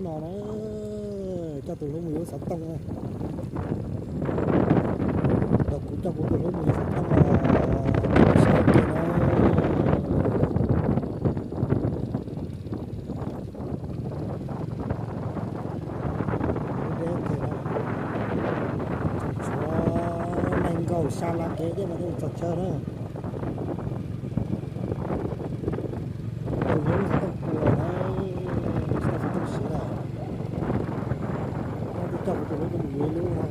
No na, coj tus hlub mus yuav xov tooj na. Ntawm kuv coj kuv tus hlub mus yuav xov tooj los sab ke na. Deb deb ces no tseem tshuav nees nkaum xya lab kev thiab mas thiaj txog chaw na. Tus hlub xov tooj puas na, xov tooj siv lawm. Twb coj kuv tus hlub coj mus yuav ib lub na.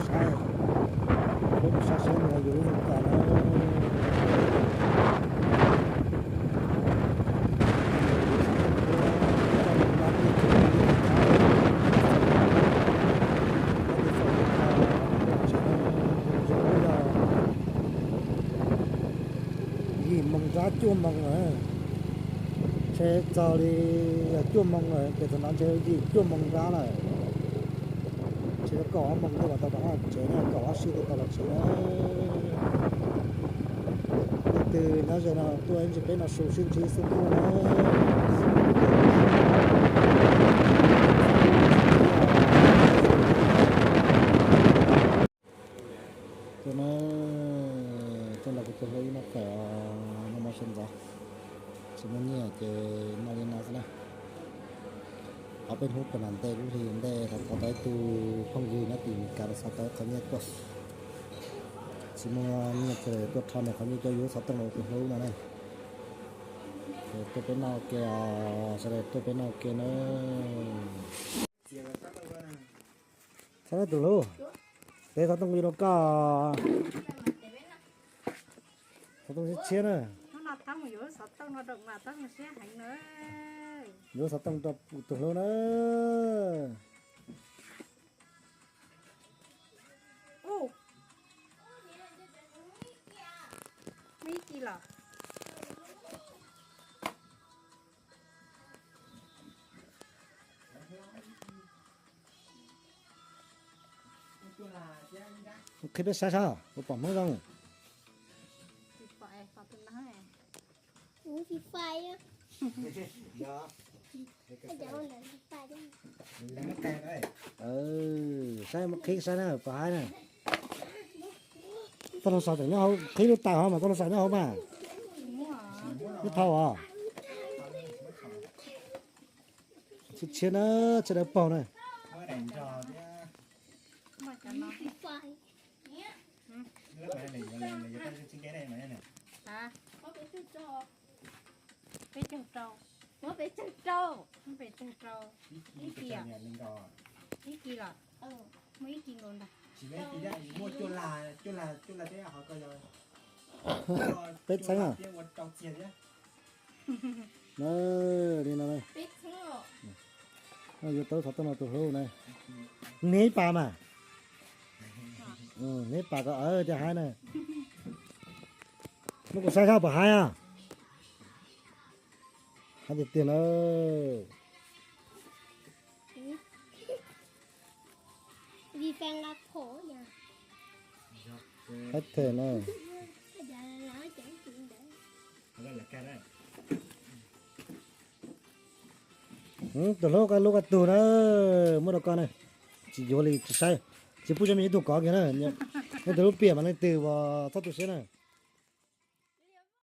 Saib, hlub saib saib nws yuav lub zoo cas na. Yim moos nrab cuaj moos lawm. Ntshe txog li yog cuaj moos lawm, ces thaum no ntshe yim cuaj moos nrab lawm. Ntshe kaum ob moos thiaj los tau rov qab tsev na, kaum ob sij thiaj tau los tsev na. Leej twg nyob ze no tuaj ib ntsis peb no su sib ntsib xub pub na. Tuaj na, tuaj nrog kuv tus hlub ib noj fawm os, noj mov sawv ntxov. Tsis muaj nyiaj ces noj li no xwb na. Ob peb hnub puag nram ntej lub hli ntej thaum thov tau ib tug phooj ywg nyob tim Meskas los xa tau qhov nyiaj tuaj. Tsis muaj nyiaj ces tuaj rho nws qhov nyiaj coj yuav xov tooj los tus hlub no na. Tuaj peb noj ua ke os, sawv daws tuaj peb noj ua ke na. Txhob tus hlub, tev xov tooj yuav rau koj. Xov tooj tshiab tshiab na. Yuav xov tooj rau tus hlub na. Muaj ib kis los? Qhib peb saib saib, kuv pom Hmoob zoo. Saib qhib saib na, pom haib na. Toj los saum tseem nyob hauv, qhib lub taws hov mas toj los saum nyob hauv mas. Nyob thau os. Tshiab tshiab na, tshiab dawb paug na. Peb caug rau. Muab peb caug rau. Muab peb caug rau. Ib kis os? Ib kis los? Muaj ib kis nkaus ntag. Peb txheeb os. Li no, yuav tau xov tooj no tus hlub na. Nias ib pas mas. Nias ib pas kom cov haib na. Muab kuv saib saib puas haib os. Haib tiag tiag na. Haib them na. Tus hlub koj lub koj tug na, muab rau koj na. Tsis yuav li tsis saib, tsis pub cov me ib tug kov kiag na. Leej twg lub piam mas leej twg txhob tu siab na.